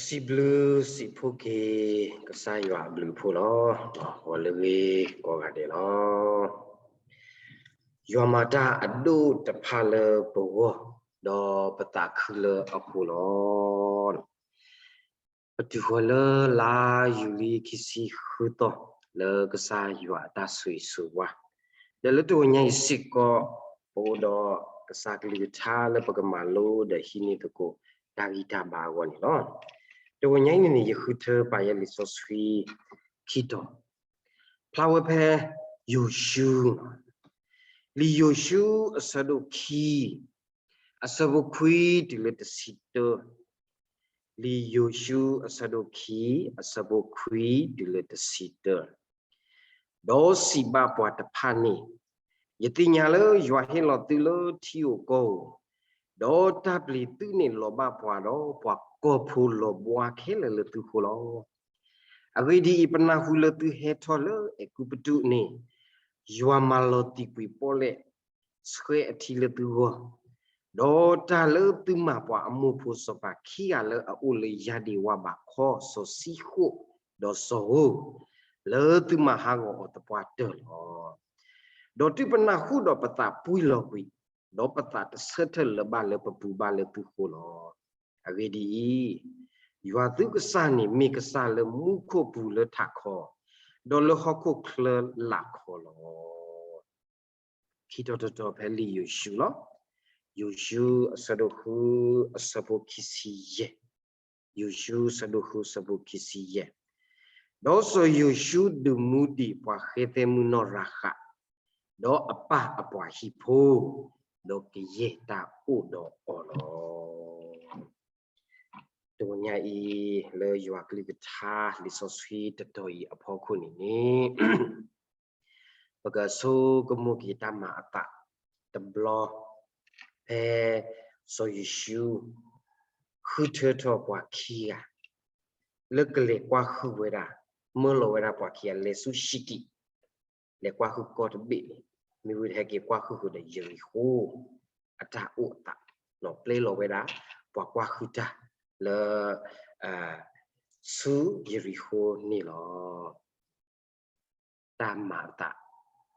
စံးဘျုးစံးဖှိၣ်က့ၤ ကစၢ်ယွၤအဘျုးအဖှိၣ်လီၤ. ဂီၤလၢအဂ့ၤကိးဂၤဒဲးလီၤ. ယွၤမၤတၢ်အဒိၣ်တဖၣ်လၢပဂီၢ်, ဒီးပသးခုလၢအဃိလီၤ. ပတုၤဃီၤလၢလါယူၤလံခံဆံဃုသီ လၢကစၢ်ယွၤအတၢ်ဆိၣ်ဂ့ၤဆိၣ်ဝါ, ဒီးလၢတဂီၤညါအံၤစ့ၢ်ကီး ပအိၣ်ဒီးကစၢ်ကလုၢ်ကထါလၢပကမၤလိဒီးဟံးန့ၢ်သကိးတၢ်ဂံၢ်တၢ်ဘါအဂီၢ်န့ၣ်လီၤ. တဂီၤညါအံၤန့ၣ်န့ၣ် ယဃုထၢပာ်ယဲလံာ်စီဆှံခံတီၤ, ဖျါဝဲဖဲယိၤၡူ, လံာ်ယိၤၡူအဆၢဒိၣ်ခံ အဆၢဖိခွံတုၤလၢတဆံတၢ, လံာ်ယိၤၡူအဆၢဒိၣ်ခံ အဆၢဖိခွံတုၤလၢတဆံတၢ, ဒီးစံးဘၣ်ပှၤတဖၣ်န့ၣ်, ယသ့ၣ်ညါလၢယွၤဟ့ၣ်လီၤသုလၢထံဧိၤကီၢ်ဧိၤ, ဒီးတၢ်ပျံၤသုန့ၣ်လီၤဘၣ်ပှၤဒီး ပှၤကီၢ်ဖိလီၤဘှါခဲလၢာ်လၢသုဃိလီၤ. အဂ့ၢ်ဒ်အံၤ, ပနၢ်ဟူလၢသုဟဲထီၣ်လၢအဲၤကူပတူးန့ၣ်, ယွၤမၤလီၤတံာ်ကွံာ်ပီၣ်လဲၣ် ဆှၢအထံလၢသုဂီၢ်, ဒီးတၢ်လၢသုမၤပှၤအမိၢ်ဖိစီၤပၤခံဂၤလၢအအိၣ်လၢယၤဒ့ဝါဘးခီ စီၤစံဃိၣ် ဒီးစီၤဧိၣ်, လၢသုမၤဟးဂီၤအီၤသပှၢ်တၢၢ်လီၤ. ဒီးတုၤပနၢ်ဟူဒီးပသးပှံၢ်လီၤကွံာ်, ဒီးပသးတဆၢထၢၣ်လၢၤဘၣ်လၢပပူၤဘၣ်လၢသုဃိလီၤ. အဂ့ၢ်ဒ်အံၤ, ယွၤသုကစၢ်န့ၣ်မ့ၢ်ကစၢ်လၢမူခိၣ်ပူၤလၢထးခီ, ဒီးလၢဟီၣ်ခိၣ်ချၢလၢ်ခီလီၤ. ခံတီၤတတီၤဖဲလံာ်ယိၤၡူလီၤ. ယိၤၡူအဆၢဒိၣ်ဃု အဆၢဖိခံဆံယဲၢ်, ယိၤၡူအဆၢဒိၣ်ဃု အဆၢဖိခံဆံယဲၢ်, ဒီးစီၤယိၤၡူဒုးမူဒံးပှၤဃဲသဲမုၢ်နီၢ်ရၤဃး, ဒီးအပၢ်အပှၤဟံၣ်ဖိ, ဒီးကယဲၢ်တၢ်အိၣ်ဒီးအီၤလီၤ. တဂီၤညါအံၤ လၢယွၤကလုၢ်ကထါလံာ်စီဆှံတတီၤအံၤအဖီခိၣ်န့ၣ်န့ၣ် ပကဆိကမိၣ်က့ၤတၢ်မၤအသးတဘျီ ဖဲစီၤယိၤၡူဃုထၢထီၣ်ပှၤခံဂၤ လၢကလဲၤကွၢ်ဟုၣ်ဝဲဒၣ်, မၢလီၤဝဲဒၣ်ပှၤခံဂၤလဲၤဆူၡံတံး, လဲၤကွၢ်ဟုၣ်ကီၢ်တဘ့ၣ်န့ၣ်, မ့ၢ်ဝံၤတဟဲက့ၤကွၢ်ဟုၣ်ဃုာ်ဒီးယရံၤဃိၤ အတၢ်အိၣ်အသး, ပျဲလီၤဝဲဒၣ် ပှၤကွၢ်ဟုၣ်တၢ်လၢ ဆူယရံၤဃိၤန့ၣ်လီၤ. တၢ်မၤအသး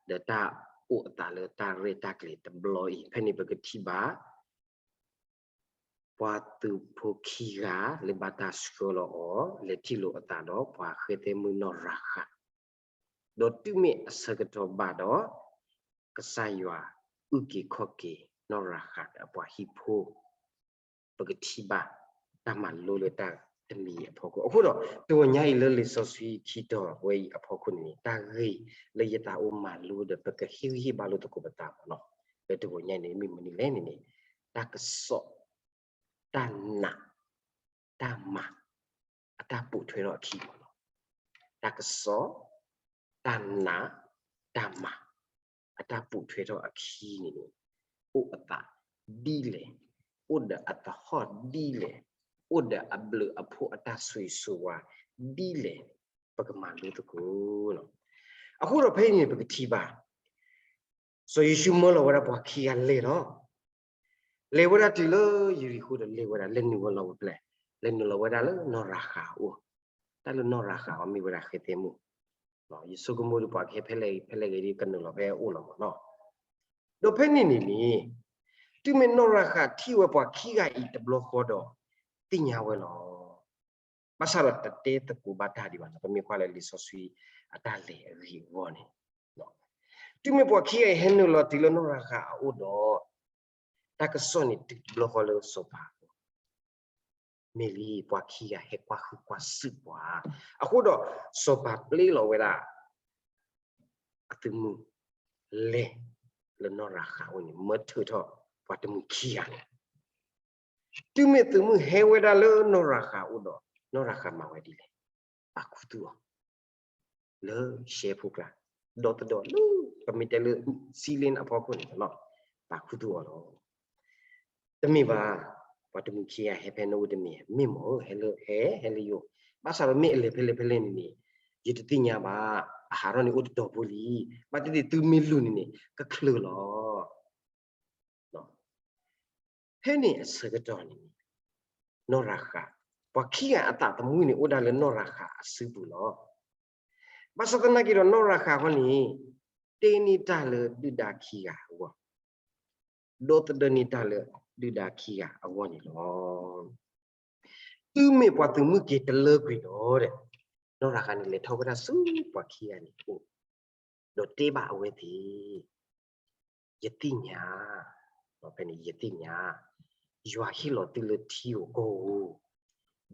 ဒီးတၢ်အိၣ်အသးလၢတၢ်ရဲၣ်တၢ်ကျဲၤတဘျီအံၤ ဖဲန့ၣ်ပကထံၣ်ဘၣ် ပှၤသုးဖိခံဂၤလၢဘၣ်တၢ်ဆှၢလီၤအီၤ လဲၤထံၣ်လိာ်အသးဒီးပှၤဃဲသဲမုၢ်နီၢ်ရၤဃး, ဒီးတုၤမ့ၢ်အဆၢကတီၢ်ဘၣ်ဒီး ကစၢ်ယွၤအုၣ်က့ၤခီၣ်က့ၤနီၢ်ရၤဃးဒီးအပှၤဟံၣ်ဖိ ပကထံၣ်ဘၣ်တၢ်မၤလိလၢတၢ်တမံၤအဖီခိၣ်. အဃိဒီး တဂီၤညါအံၤလၢလံာ်စီဆှံခံတီၤဝဲအံၤအဖီခိၣ်န့ၣ်န့ၣ် တၢ်ဂ့ၢ်လၢယသးအိၣ်မၤလိဒီး ပကဟ့ၣ်ဂံၢ်ဟ့ၣ်ဘါလိာ်သကိးပသးမ့ၢ်နီၤ, လၢတဂီၤညါအံၤန့ၣ် မ့ၢ်မနုၤလဲၣ်န့ၣ်န့ၣ် တၢ်ကစီၣ်, တၢ်နာ်, တၢ်မၤ အတၢ်ပိာ်ထွဲထီၣ်အခံမ့ၢ်နီၤ. တၢ်ကစီၣ်, တၢ်နာ်, တၢ်မၤ အတၢ်ပိာ်ထွဲထီၣ်အခံန့ၣ်န့ၣ် အိၣ်အသးဒ်လဲၣ်, အိၣ်ဒီးအသဟီၣ်ဒ်လဲၣ်, အိၣ်ဒီးအဘျုးအဖှိၣ်အတၢ်ဆိၣ်ဂ့ၤဆိၣ်ဝါဒ်လဲၣ်န့ၣ် ပကမၤလိသကိး. အဃိဒီးဖဲအံၤန့ၣ် ပကထံၣ်ဘၣ် စီၤယိၤၡူမၢလီၤဝဲဒၣ်ပှၤခံဂၤလဲၤလီၤ. လဲၤဝဲဒၣ်တုၤလၢယရံၤဃိၤဒီး လဲၤဝဲဒၣ် လဲၤနုာ်ဝဲလီၤဝဲဖဲလဲၣ်, လဲၤနုာ်လီၤဝဲဒၣ်လၢနီၢ်ရၤဃးအအိၣ်, တၢ်လၢနီၢ်ရၤဃးအီၤမ့ၢ်ဝဲဒၣ်ဃဲသဲမုၣ်, ယဆိကမိၣ်ဒီးပှၤကဟဲဖဲလဲၣ်ဖဲလဲၣ်ဂ့ၤဒီး ကနုာ်လီၤဖဲအအိၣ်လီၤမ့ၢ်နီၤ. ဒီးဖဲန့ၣ်န့ၣ်န့ၣ် တုၤမ့ၢ်နီၢ်ရၤဃးထံၣ်ဝဲပှၤခံဂၤအံၤတဘျီဃီဒီး သ့ၣ်ညါဝဲလီၤ. ဘၣ်ဆၣ်ဒီးတတဲသကိးဘၣ်တၢ်ဒံးဘၣ်နီၤ, ပမ့ၢ်ကွၢ်လၢလံာ်စီဆှံအတၢ်လဲၤအဂ့ၢ်အဂီၢ်န့ၣ်, တုၤမ့ၢ်ပှၤခံဂၤအံၤဟဲနုာ်လီၤတုၤလၢနီၢ်ရၤဃးအအိၣ်ဒီး တၢ်ကစီၣ်န့ၣ်တုၤတဘျီဃီလၢစီၤပၤအအိၣ်, မ့ၢ်လံ ပှၤခံဂၤဟဲကွၢ်ဟုၣ်ကွၢ်စူၣ်ပှၤ, အဃိဒီးစီၤပၤပျဲလီၤဝဲဒၣ် အသုးမုၢ်လဲၤလၢနီၢ်ရၤဃးအအိၣ်န့ၣ် မၢထုးထီၣ်ပှၤတမုၢ်ခံဂၤန့ၣ်, တုၤမ့ၢ်သုးမုၢ်ဟဲဝဲဒၣ်လၢနီၢ်ရၤဃးအအိၣ်ဒီး နီၢ်ရၤဃးမၤဝဲဒ်လဲၣ်, ပာ်ခူသူၣ်အီၤ လၢရှဲဖိကျါ, ဒီသဒၢလၢ ပမ့ၢ်တဲလၢ စံလ့ၣ်အဖီခိၣ်န့ၣ်လီၤ, ပာ်ခူသူၣ်အီၤလီၤ. တမ့ၢ်ဘၣ်, ပှၤတမုၢ်ခံဂၤဟဲဖဲနအိၣ်တမ့ၢ်, မ့ၢ်မ့ၢ်ဧၢ ဟဲလၢဟဲ ဟဲလၢယအိၣ်, ဘၣ်ဆၣ်ဒီးမ့ၢ်အလဲၤဖဲလဲၣ်ဖဲလဲၣ်န့ၣ်န့ၣ် ယတသ့ၣ်ညါဘၣ်, အဟးထီၣ်န့ၣ်အိၣ်တတီၤဖိလံ, ဘၣ်သ့ၣ်သ့ၣ်သုမ့ၢ်လူၤန့ၣ်န့ၣ် ကချုးလီၤ. ဖဲန့ၣ်အဆၢကတီၢ်န့ၣ်န့ၣ် နီၢ်ရၤဃး ပှၤခံဂၤအသးသမူန့ၣ် အိၣ်ဒၣ်လၢနီၢ်ရၤဃးအစုပူၤလီၤ. ဘၣ်ဆၣ်သနာ်က့ဒီး နီၢ်ရၤဃးဃီန့ၣ် တဲန့ၢ်တၢ်လၢဒုၣ်ဒါခံဂၤအဂီၢ်, ဒီသဒၢန့ၢ်တၢ်လၢဒုၣ်ဒါခံဂၤအဂီၢ်န့ၣ်လီၤ. တုၤမ့ၢ်ပှၤသုးမုၢ်က့ၤတလၢကွံာ်ဒီး နီၢ်ရၤဃးန့ၣ် လဲၤထီၣ်ဝဲဒၣ်ဆူပှၤခံဂၤန့ၣ်အိၣ်, ဒီးတဲဘၣ်အဝဲသ့ၣ်, ယသ့ၣ်ညါ, ဖဲန့ၣ် ယသ့ၣ်ညါ, ယွၤဟ့ၣ်လီၤသုလၢထံဧိၤကီၢ်ဧိၤ,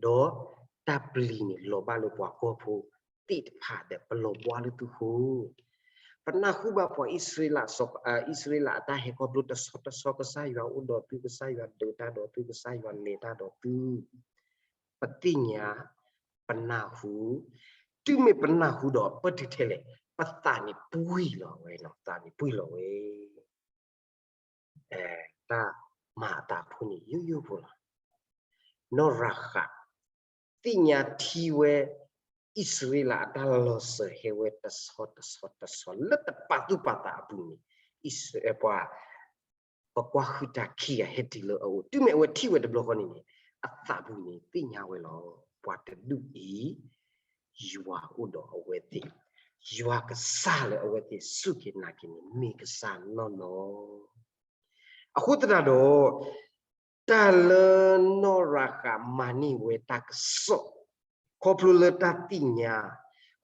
ဒီးတၢ်ပျံၤန့ၣ်လီၤဘၣ်လၢပှၤကီၢ်ဖိသ့ၣ်တဖၣ်ဒီး ပလီၤဘှါလၢသုဃိ, ပနၢ်ဟူဘၣ်ပှၤအံၣ်စရ့လး, အံၣ်စရ့လးအတၢ်ဟဲခီဖျိတဆီတဆီ, ကစၢ်ယွၤအိၣ်ဒီးသု, ကစၢ်ယွၤဒုးတၢ်ဒီးသု, ကစၢ်ယွၤလဲၤတၢ်ဒီးသု, ပသ့ၣ်ညါ, ပနၢ်ဟူ, တုၤမ့ၢ်ပနၢ်ဟူဒီး ပတုၤထဲလဲၣ်, ပသးန့ၣ်ပှံၢ်လီၤဝဲ, သးန့ၣ်ပှံၢ်လီၤဝဲ, တၢ်မၤအသးဖိန့ၣ်ယိယိဖိလီၤ. နီၢ်ရၤဃး သ့ၣ်ညါထံဝဲ အံၣ်စရ့လးအတၢ်လီၤစၢၤဟဲဝဲတဆီတဆီတဆီ လၢတပာ်သူၣ်ပာ်သးအပူၤန့ၣ်, ပှၤ ပှၤကွၢ်ဟုၣ်တၢ်ခံဂၤဟဲတုၤလၢအအိၣ်, တုၤမ့ၢ်အဝဲထံၣ်ဝဲတဘျီဃီန့ၣ်န့ၣ်, အသးပူၤန့ၣ်သ့ၣ်ညါဝဲလီၤ. ပှၤတဒူၣ်အံၤ ယွၤအိၣ်ဒီးအဝဲသ့ၣ်, ယွၤကစၢ်လၢအဝဲသ့ၣ်စူၢ်က့ၤနာ်က့ၤန့ၣ် မ့ၢ်ကစၢ်နီၢ်နီၢ်. အဃိသတးဒီး တၢ်လၢနီၢ်ရၤဃးမၤန့ၢ်ဝဲတၢ်ကစီၣ်, ခီဖျိလၢတၢ်သ့ၣ်ညါ,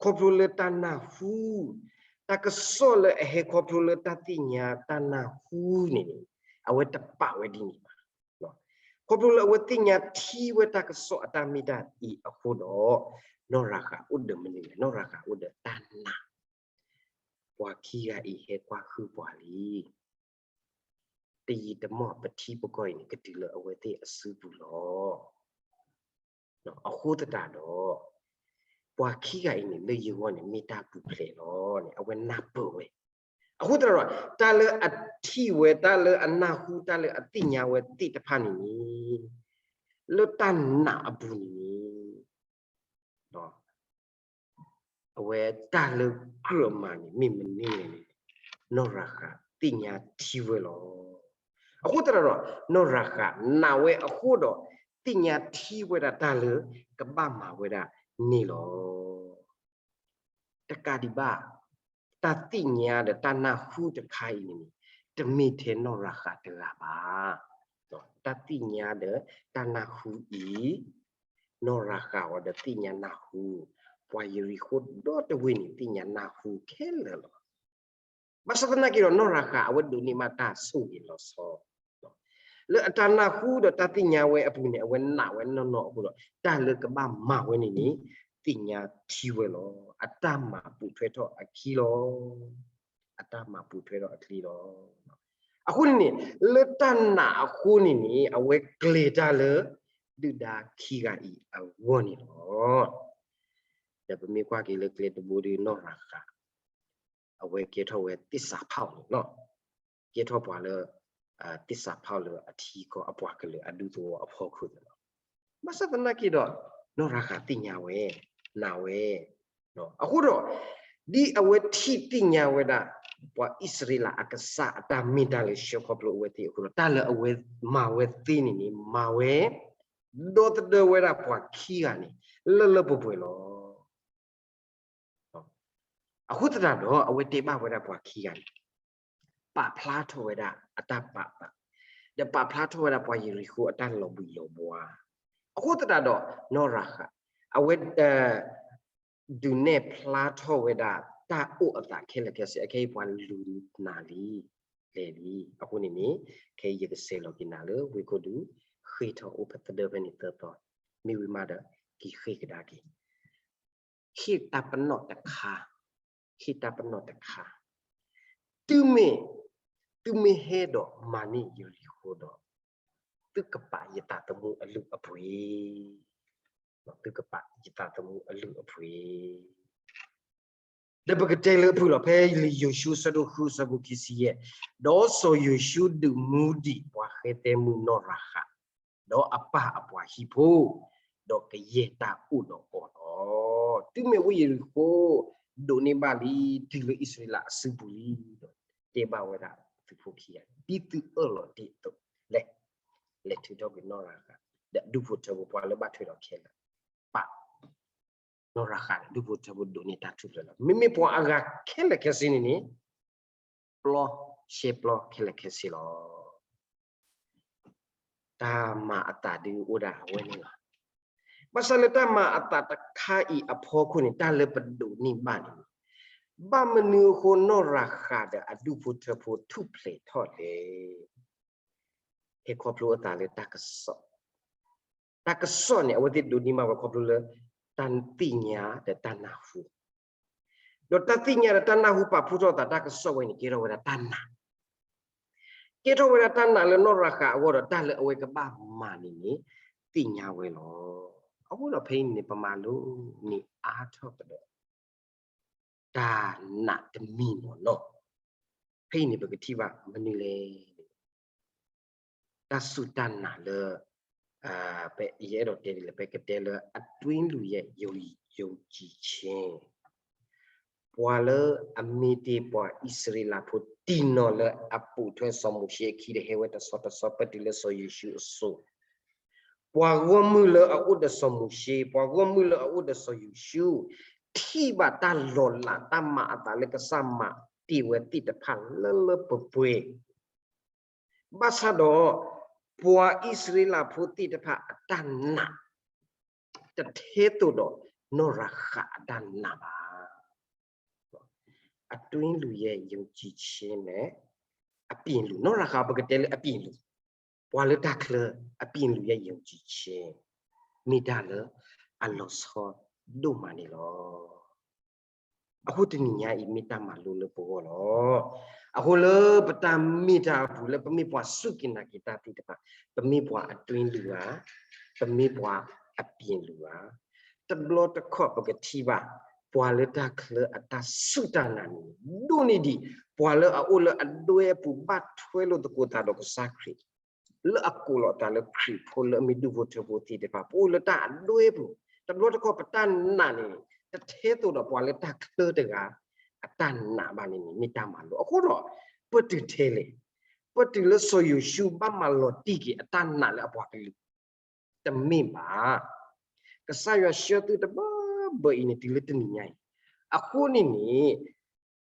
ခီဖျိလၢတၢ်နၢ်ဟူ, တၢ်ကစီၣ်လၢအဟဲခီဖျိလၢတၢ်သ့ၣ်ညါတၢ်နၢ်ဟူန့ၣ်န့ၣ်, အဝဲတပာ်ဝဲဒ်န့ၣ်ဘၣ်. ခီဖျိလၢအဝဲသ့ၣ်ညါထံဝဲတၢ်ကစီၣ်အတၢ်မ့ၢ်တၢ်အံၤအဃိဒီး, နီၢ်ရၤဃးအိၣ်ဒီးမနုၤလဲၣ်, နီၢ်ရၤဃးအိၣ်ဒီးတၢ်နာ်, ပှၤခံဂၤအံၤဟဲကွၢ်ဟုၣ်ပှၤလံ တယံာ်တမီၢ်ပထံပကီၢ်အံၤန့ၣ် ကတုၤလၢအဝဲသ့ၣ်အစုပူၤလီၤ. အဃိသတးဒီး, ပှၤခံဂၤအံၤန့ၣ် လၢယဂီၢ်န့ၣ် မ့ၢ်တၢ်ပူၤဖျဲးလီၤန့ၣ် အဝဲနၢ်ပၢၢ်ဝဲ. အဃိသတးဒီး တၢ်လၢအထံၣ်ဝဲ တၢ်လၢအနၢ်ဟူ တၢ်လၢအသ့ၣ်ညါဝဲသ့ၣ်တဖၣ်န့ၣ်န့ၣ်, လၢတၢ်နာ်အပူၤန့ၣ်န့ၣ် အဝဲတၢ်လၢကြၢးမၤန့ၣ် မ့ၢ်မနုၤလဲၣ်န့ၣ်, နီၢ်ရၤဃးသ့ၣ်ညါထံဝဲလီၤ. အဃိသတးဒီး နီၢ်ရၤဃးနာ်ဝဲအဃိဒီး သ့ၣ်ညါထံဝဲဒၣ်တၢ်လၢကဘၣ်မၤဝဲဒၣ်န့ၣ်လီၤ. တကးဒံးဘၣ်, တၢ်သ့ၣ်ညါဒီးတၢ်နၢ်ဟူတခါအံၤန့ၣ်န့ၣ် တမ့ၢ်ထဲနီၢ်ရၤဃးတဂၤဘၣ်. တၢ်သ့ၣ်ညါဒီးတၢ်နၢ်ဟူအံၤ, နီၢ်ရၤဃးအီၤဒီးသ့ၣ်ညါနၢ်ဟူ, ပှၤယရံၤဃိၣ်ဒီတဝ့ၢ်န့ၣ် သ့ၣ်ညါနၢ်ဟူခဲလၢာ်လီၤ. ဘၣ်ဆၣ်သနာ်က့ဒီး နီၢ်ရၤဃးအဝဲဒိးန့ၢ်ဘၣ်တၢ်ဆိၣ်ဂ့ၤလီၤဆီ လၢအတၢ်နၢ်ဟူဒီးတၢ်သ့ၣ်ညါဝဲအပူၤန့ၣ် အဝဲနာ်ဝဲနီၢ်နီၢ်အဃိဒီး တၢ်လၢကဘၣ်မၤဝဲန့ၣ်န့ၣ် သ့ၣ်ညါထံဝဲလီၤ. အတၢ်မၤပူၤထွဲထီၣ်အခံလီၤ. အတၢ်မၤပူၤထွဲထီၣ်အခံလီၤ. အဃိန့ၣ်န့ၣ် လၢတၢ်နာ်အဃိန့ၣ်န့ၣ် အဝဲကျဲၤတၢ်လၢ ဒုၣ်ဒါခံဂၤအံၤအဂီၢ်န့ၣ်လီၤ. ဒီးပမ့ၢ်ကွၢ်က့ၤလၢကျဲတဘိဒီးနီၢ်ရၤဃး အဝဲကဲထီၣ်ဝဲသစ္စာဖောက်န့ၣ်လီၤ. ကဲထီၣ်ပှၤလၢ သစ္စာဖောက်လၢအထံကီၢ်အပှၤကလုာ်အဒူသဝီအဖီခိၣ်န့ၣ်လီၤ. ဘၣ်ဆၣ်သနာ်က့ဒီး နီၢ်ရၤဃးသ့ၣ်ညါဝဲ, နာ်ဝဲ, အဃိဒီး ဒ်အဝဲထံၣ်သ့ၣ်ညါဝဲဒၣ် ပှၤအံၣ်စရ့လးအကစၢ်အတၢ်မ့ၢ်တၢ်လၢဆှၢခီဖျိအဝဲသ့ၣ်အဃိဒီး တၢ်လၢအဝဲမၤဝဲသ့န့ၣ်န့ၣ် မၤဝဲ ဒီသဒၢဝဲဒၣ်ပှၤခံဂၤန့ၣ် လၢလၢပှဲၤပှဲၤလီၤ. အဃိသတးဒီး အဝဲတဲဘၣ်ဝဲဒၣ်ပှၤခံဂၤန့ၣ် ပာ်ဖျါထီၣ်ဝဲဒၣ်အတၢ်ပာ်သး, ဒီးပာ်ဖျါထီၣ်ဝဲဒၣ်ပှၤယရံၤဃိၣ်အတၢ်လီၤဘှံးလီၤဘှါ. အဃိသတးဒီး နီၢ်ရၤဃး အဝဲ ဒုးနဲၣ်ဖျါထီၣ်ဝဲဒၣ် တၢ်အိၣ်အသးခဲလၢာ်ခဲဆ့ အခဲအံၤပှၤလူၤနၤလံ, လဲၤလံအဃိန့ၣ်န့ၣ်, ခဲအံၤယကဆဲးလီၤက့ၤနၤလၢဝ့ၢ်ခိၣ်ဒူၣ်, ဃ့ၢ်ထီၣ်အိၣ်ဖဲသဒၢဖဲန့ၣ်သၢသီ, မ့ၢ်ဝံၤမးဒီး က့ၤဃ့ၢ်ကဒါက့ၤ ဟ့ၣ်တၢ်ပနီၣ်တခါ, ဟ့ၣ်တၢ်ပနီၣ်တခါ, တုၤမ့ၢ်, သုမ့ၢ်ဟဲဒီးမၤန့ၢ်ယရံၤဃိၣ်ဒီး, သုကပာ်ယသးသမူအလုၢ်အပှ့ၤ, သုကပာ်ယသးသမူအလုၢ်အပှ့ၤ ဒီးပကတဲလၢအဖုၣ်လီၤ ဖဲလံာ်ယိၤၡူအဆၢဒိၣ်ဃုအဆၢဖိခံဆံယဲၢ်, ဒီးစီၤယိၤၡူဒုးမူဒံးပှၤဃဲသဲမုၣ်နီၢ်ရၤဃး, ဒီးအပၢ်အပှၤဟံၣ်ဖိ, ဒီးကယဲၢ်တၢ်အိၣ်ဒီးအီၤလီၤ. တုၤမ့ၢ်ဝ့ၢ်ယရံၤဃိၣ်, ဒိးန့ၢ်ဘၣ်လံ, တုၤလၢအံၣ်စရ့လးအစုပူၤလံ, ဒီးတဲဘၣ်ဝဲဒၣ်သုးဖိခံဂၤ, ဒ်သုအၢၣ်လီၤတ့ၢ်အသိး, လဲၤ, လဲၤထုးထီၣ်ကွံာ်နီၢ်ရၤဃး ဒီးအဒူၣ်ဖိထၢဖိ ပှၤလၢဘၣ်ထွဲဒီးခဲလၢာ် ပာ် နီၢ်ရၤဃးဒီးဒူၣ်ဖိထၢဖိဒိးန့ၢ်တၢ်ထူၣ်ဖျဲးလီၤ. မ့မ့ၢ်ပှၤအဂၤခဲလၢာ်ခဲဆ့န့ၣ်န့ၣ် ပျီ ရှဲပျီခဲလၢာ်ခဲဆ့လီၤ. တၢ်မၤအသးဒုးအိၣ်ဒၣ်အဝဲန့ၣ်လီၤ. ဘၣ်ဆၣ်လၢတၢ်မၤအသးတခါအံၤအဖီခိၣ်န့ၣ် တၢ်လၢပဒိးန့ၢ်ဘၣ်န့ၣ် ဘၣ်မနုၤအဃိနီၢ်ရၤဃးဒီးအဒူၣ်ဖိထၢဖိထူၣ်ဖျဲးထီၣ်လဲၣ်. ဟဲခီဖျိအသးလၢတၢ်ကစီၣ်, တၢ်ကစီၣ်န့ၣ် အဝဲသ့ၣ်ဒိးန့ၢ်ဘၣ်ဝဲခီဖျိလၢ တၢ်သ့ၣ်ညါဒီးတၢ်နၢ်ဟူ ဒီးတၢ်သ့ၣ်ညါဒီးတၢ်နၢ်ဟူပာ်ဖှိၣ်ထီၣ်အသး တၢ်ကစီၣ်ဝဲန့ၣ် ကဲထီၣ်ဝဲဒၣ်တၢ်နာ်, ကဲထီၣ်ဝဲဒၣ်တၢ်နာ်လၢနီၢ်ရၤဃးအဂီၢ်ဒီး တၢ်လၢအဝဲကဘၣ်မၤန့ၣ်န့ၣ် သ့ၣ်ညါဝဲလီၤ. အဃိဒီးဖဲအံၤန့ၣ် ပမၤလိန့ၢ်အါထီၣ်ကဒီး တၢ်နာ်တမံၤမ့ၢ်နီၢ်, ဖဲအံၤန့ၣ် ပကထံၣ်ဘၣ်မနုၤလဲၣ် တၢ်စူၢ်တၢ်နာ်လၢ ပအဲၣ်ဒိးတဲဒ်လဲၣ်, ပကတဲလၢ အတွင်းလူရဲ့ ယုံကြည်ခြင်း, ပှၤလၢအမ့ၢ်တ့ၢ်ပှၤအံၣ်စရ့လးဖိတံၢ်နီၢ်လၢအပိာ်ထွဲစီၤမိၤၡ့အခံဒီး ဟဲဝဲတဆီတဆီ ပတုၤလၢစီၤယိၤၡူအစိၤ, ပှၤဂီၢ်မုၢ်လၢအအိၣ်ဒီးစီၤမိၤၡ့, ပှၤဂီၢ်မုၢ်လၢအအိၣ်ဒီးစီၤယိၤၡူ ထံၣ်ဘၣ်တၢ်လီၤလးတၢ်မၤအသးလၢကစၢ်မၤတ့ၢ်ဝဲသ့ၣ်တဖၣ်လၢလၢပှဲၤပှဲၤ ဘၣ်ဆၣ်ဒီး ပှၤအံၣ်စရ့လးဖိသ့ၣ်တဖၣ်အတၢ်နာ် တထဲသိးဒီးနီၢ်ရၤဃးအတၢ်နာ်ဘၣ်. အတွင်းလူရဲ့ ယုံကြည်ခြင်းနဲ့ အပြင်လူ, နီၢ်ရၤဃးပကတဲလၢအပြင်လူ, ပှၤလၢတၢ်ချၢ အပြင်လူရဲ့ ယုံကြည်ခြင်း မ့ၢ်တၢ်လၢအလီၤဆီဒိၣ်မးန့ၣ်လီၤ. အဃိတနံၤညါအံၤမ့ၢ်တၢ်မၤလိလၢပဂီၢ်လီၤ. အဃိလၢပတၢ်မ့ၢ်တၢ်အပူၤလၢပမ့ၢ်ပှၤစူၢ်က့ၤနာ်က့ၤတၢ်သ့ၣ်တဖၣ်, ပမ့ၢ်ပှၤအတွင်းလူဧါ, ပမ့ၢ်ပှၤအပြင်လူဧါ, တဘျီတခီၣ်ပကထံၣ်ဘၣ် ပှၤလၢတၢ်ချၢအတၢ်စူၢ်တၢ်နာ်န့ၣ် ဒိၣ်န့ၢ်ဒံး ပှၤလၢအအိၣ်လၢအဒွဲအပူၤ ဘၣ်ထွဲလိာ်သကိးသးဒီးကစၢ်ခရံာ် လၢအကိးလီၤအသးလၢခရံာ်ဖိလၢအမ့ၢ်ဒူၣ်ဖိထၢဖိသ့ၣ်တဖၣ် ပအိၣ်လၢတၢ်အဒွဲအပူၤ, တဘျီတခီၣ်ပတၢ်နာ်န့ၣ် တထဲသိးဒီးပှၤလၢတၢ်ချၢတဂၤ အတၢ်နာ်ဘၣ်န့ၣ်န့ၣ် မ့ၢ်တၢ်မၤလိ. အဃိဒီး ပတုၤထဲလဲၣ်, ပတုၤလၢစီၤယိၤၡူဘၣ်မၤလီၤတံၢ်က့ၤအတၢ်နာ်လၢအပှၤကလုာ် တမ့ၢ်ဘၣ်. ကစၢ်ယွၤဆှၢသုတဘၢဘၢအံၤန့ၣ် တုၤလၢတနံၤညါအံၤ, အဃိန့ၣ်န့ၣ်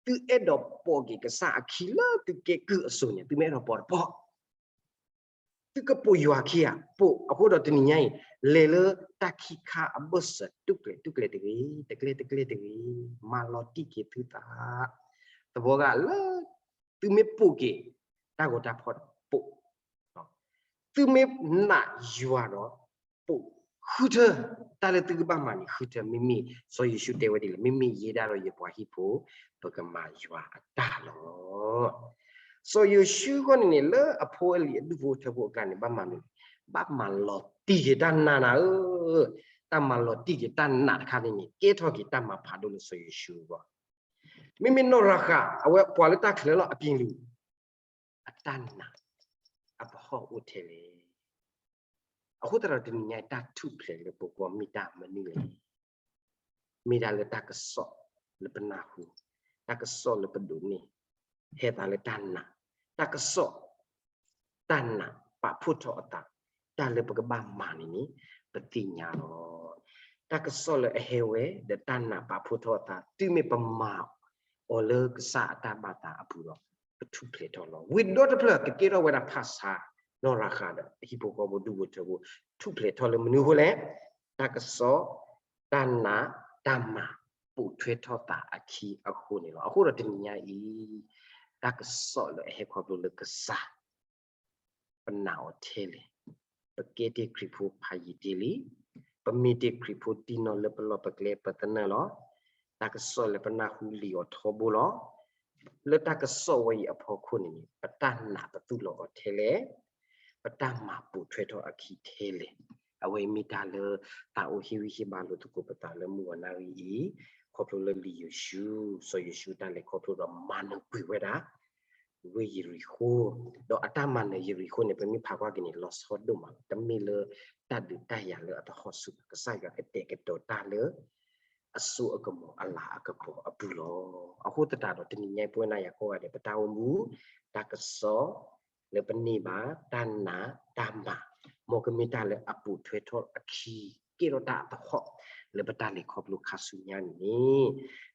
သုအဲၣ်ဒိးပိာ်က့ၤကစၢ်အခံလၢသုကဲကုၢ်အစိၤန့ၣ် သုမ့ၢ်အဲၣ်ဒိးပိာ်တပိာ် သုကပိာ်ယွၤခံဧါ, ပိာ်. အဃိဒီးတနံၤညါအံၤ လဲၤလၢတၢ်ခံခါအဘၢၣ်စၢၤ တူၣ်ကျဲၤတူၣ်ကျဲၤတဂ့ၤ, တကျဲၤတကျဲၤတဂ့ၤ, မၤလီၤတံၢ်က့ၤသုသး, သဘီဂၤလၢ သုမ့ၢ်ပိာ်က့ၤ တၢ်ဂီၤတၢ်ဖီၣ်ဒီးပိာ် သုမ့ၢ်နာ်ယွၤဒီးပိာ်, ဃုထၢ, တၢ်လၢသုကဘၣ်မၤန့ၣ် ဃုထၢ မ့မ့ၢ်စီၤယိၤၡူတဲဝဲဒ်လဲၣ်, မ့မ့ၢ်ယဲဒၣ်ဒီးယပှၤဟံၣ်ဖိ ပကမၤယွၤအတၢ်လီၤ. စီၤယိၤၡူဃီန့ၣ်န့ၣ် လၢအဖိအလံၤအဒူၣ်ဖိထၢဖိအကျါန့ၣ် ဘၣ်မၤမနုၤလဲၣ်, ဘၣ်မၤလီၤတံၢ်က့ၤတၢ်နာ်နၤဧၢ, တၢ်မၤလီၤတံၢ်က့ၤတၢ်နာ်တခါန့ၣ်န့ၣ် ကဲထီၣ်က့ၤတၢ်မၤဖးဒိၣ်လၢစီၤယိၤၡူအဂီၢ်, မ့မ့ၢ်နီၢ်ရၤဃး အဝဲပှၤလၢတၢ်ချၢလီၤအပျ့ၤလုာ် အတၢ်နာ် အပဟီၣ်အိၣ်ထဲလဲၣ်. အဃိသတးဒီးတနံၤညါအံၤ တၢ်ထူၣ်ဖျဲးလၢပဂီၢ်မ့ၢ်တၢ်မနုၤလဲၣ်, မ့ၢ်ဒၣ်လၢတၢ်ကစီၣ်လၢပနၢ်ဟူ, တၢ်ကစီၣ်လၢပဒိးန့ၢ်, ဟဲသးလၢတၢ်နာ်, တၢ်ကစီၣ် တၢ်နာ်ပာ်ဖှိၣ်ထီၣ်အသး, တၢ်လၢပကဘၣ်မၤန့ၣ်န့ၣ် ပသ့ၣ်ညါလီၤ. တၢ်ကစီၣ်လၢအဟဲဝဲဒီးတၢ်နာ်ပာ်ဖှိၣ်ထီၣ်အသး တုၤမ့ၢ်ပမၤအီၤလၢကစၢ်အတၢ်ဘၣ်သးအပူၤဒီး ပထူၣ်ဖျဲးထီၣ်လီၤ. ဝ့ၢ်ဒီတဖျၢၣ်ကကဲထီၣ်ဝဲဒၣ်ဖၣ်ဆါ, နီၢ်ရၤဃးဒီးဟံၣ်ဖိဃီဖိဒူၣ်ဖိထၢဖိ ထူၣ်ဖျဲးထီၣ်လၢမနုၤအဃိလဲၣ်, တၢ်ကစီၣ်, တၢ်နာ်, တၢ်မၤ ပိာ်ထွဲထီၣ်သးအခံအဃိန့ၣ်လီၤ. အဃိဒီးတနံၤညါအံၤ တၢ်ကစီၣ်လၢအဟဲခီဖျိလၢကစၢ် ပနာ်အီၤထဲလဲၣ်, ပကဲတ့ၢ်ခရံာ်ဖိဖးယံာ်တ့ၢ်လံ, ပမ့ၢ်တ့ၢ်ခရံာ်ဖိတံၢ်နီၢ်လၢပလီၢ်ပကျဲပသနၢၣ်လီၤ. တၢ်ကစီၣ်လၢပနၢ်ဟူလံာ်အီၤထီဘိလီၤ. လၢတၢ်ကစီၣ်ဝဲအံၤအဖီခိၣ်န့ၣ်န့ၣ် ပတၢ်နာ်ပသူၣ်လီၤအီၤထဲလဲၣ်, ပတၢ်မၤပိာ်ထွဲထီၣ်အခံထဲလဲၣ်. အဝဲအံၤမ့ၢ်တၢ်လၢသးအိၣ်ဟ့ၣ်ဂံၢ်ဟ့ၣ်ဘါလိာ်သကိးပသးလၢမုၢ်ဂီၤနၣ်ရံၣ်အံၤ, ခီဖျိလၢလံာ်ယိၤၡူ, စီၤယိၤၡူတၢ်လဲၤခီဖျိဒီးမၤနၢၤကွံာ်ဝဲဒၣ် ဝ့ၢ်ယရံၤဃိ, ဒီးအတၢ်မၤနၢၤယရံၤဃိန့ၣ် ပမ့ၢ်ဖးကွၢ်က့ၤန့ၣ် လီၤဆီဒိၣ်မးလီၤ. တမ့ၢ်လၢတၢ်ဒုးတၢ်ယၤလၢအတဟီၣ်ဆူၣ်ဘၣ်, ကစၢ်ယွၤကတဲာ်ကတီၤတၢ်လၢ အစိအကမီၤအလၤအကပီၤအပူၤလီၤ. အဃိသတးဒီးတနံၤညါအံၤ ပဝဲနၤယၤကိးဂၤဒဲး ပတၢ်အိၣ်မူ, တၢ်ကစီၣ်လၢပန့ၢ်ဘၣ်, တၢ်နာ်, တၢ်မၤ မ်ကမ့ၢ်တၢ်လၢအပိာ်ထွဲထီၣ်အခံ ကဲထီၣ်တၢ်အသဟီၣ် လၢပတၢ်လဲၤခီဖျိခါဆူညါန့ၣ်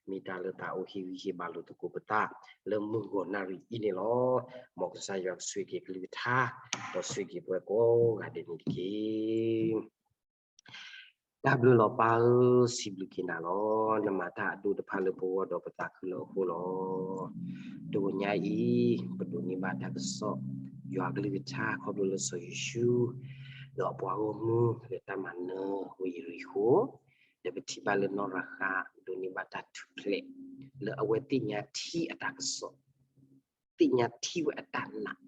မ့ၢ်တၢ်လၢသးအိၣ်ဟ့ၣ်ဂံၢ်ဟ့ၣ်ဘါလိာ်သကိးပသး လၢမုၢ်ဂီၤနၣ်ရံၣ်အံၤန့ၣ်လီၤ. မ်ကစၢ်ယွၤကဆိၣ်ဂ့ၤက့ၤကလုၢ်ကထါ ဒီးဆိၣ်ဂ့ၤက့ၤပှၤကိးဂၤဒဲးန့ၣ်တက့ၢ်. တၢ်ဘျုးလီၤပၢ်ဧၢ, စံးဘျုးက့ၤနၤလီၤ. နမၤတၢ်အဒိၣ်တဖၣ်လၢပဂီၢ်ဒီးပသးခုလၢအဃိလီၤ. တဂီၤညါအံၤ ပဒိးန့ၢ်ဘၣ်တၢ်ကစီၣ် ယွၤကလုၢ်ကထါခီဖျိလၢစီၤယိၤၡူ ဒီးအပှၤဂီၢ်မုၢ်လၢတၢ်မၤနၢၤဝ့ၢ်ယရံၣ်ဃိၣ်, ဒီးပထံၣ်ဘၣ်လၢနီၢ်ရၤဃး ဒိးန့ၢ်ဘၣ်တၢ်ထူၣ်ဖျဲး လၢအဝဲသ့ၣ်ညါထံအတၢ်ကစီၣ် သ့ၣ်ညါထံဝဲအတၢ်နာ်,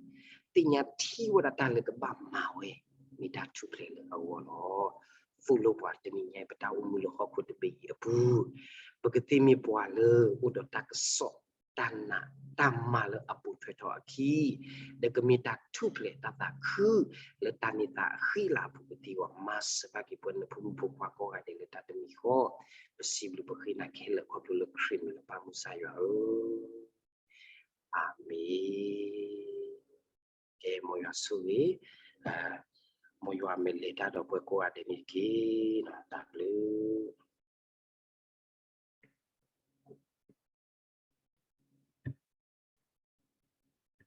သ့ၣ်ညါထံဝဲဒၣ်တၢ်လၢကဘၣ်မၤဝဲ မ့ၢ်တၢ်ထူၣ်ဖျဲးလၢအဂီၢ်လီၤ. သိၣ်လိပှၤတနံၤညါအံၤ ပတၢ်အိၣ်မူလၢဟီၣ်ခိၣ်တဘ့ၣ်အံၤအပူၤ, ပကသ့မ့ၢ်ပှၤလၢအိၣ်ဒီးတၢ်ကစီၣ် တၢ်နာ် တၢ်မၤလၢအပိာ်ထွဲထီၣ်အခံ, ဒီးကမ့ၢ်တၢ်ထူၣ်ဖျဲးတၢ်သးခု လၢတၢ်န့ၢ်သါအဃံအလၤအပူၤကသ့အဂီၢ် မၤစၢၤဘၣ်က့ၤပှၤနၢ်ဖိမုၣ်ဖိခွါကိးဂၤဒဲးလၢတၢ်တမံၤဃီ, ပစံးဘျုးပဃ့နၤခဲလၢာ်ခီဖျိလၢခရံာ်မံၤလၢပၢ်မုၢ်ကစၢ်ယွၤဧၢ, အၤမ့ၣ်. ကဲ မ်ယွၤဆိၣ်ဂ့ၤ, မ်ယွၤမဲာ်လဲၤတၢ်ဒီးပှၤကိးဂၤဒဲးန့ၣ်တက့ၢ်. တၢ်ဘျုး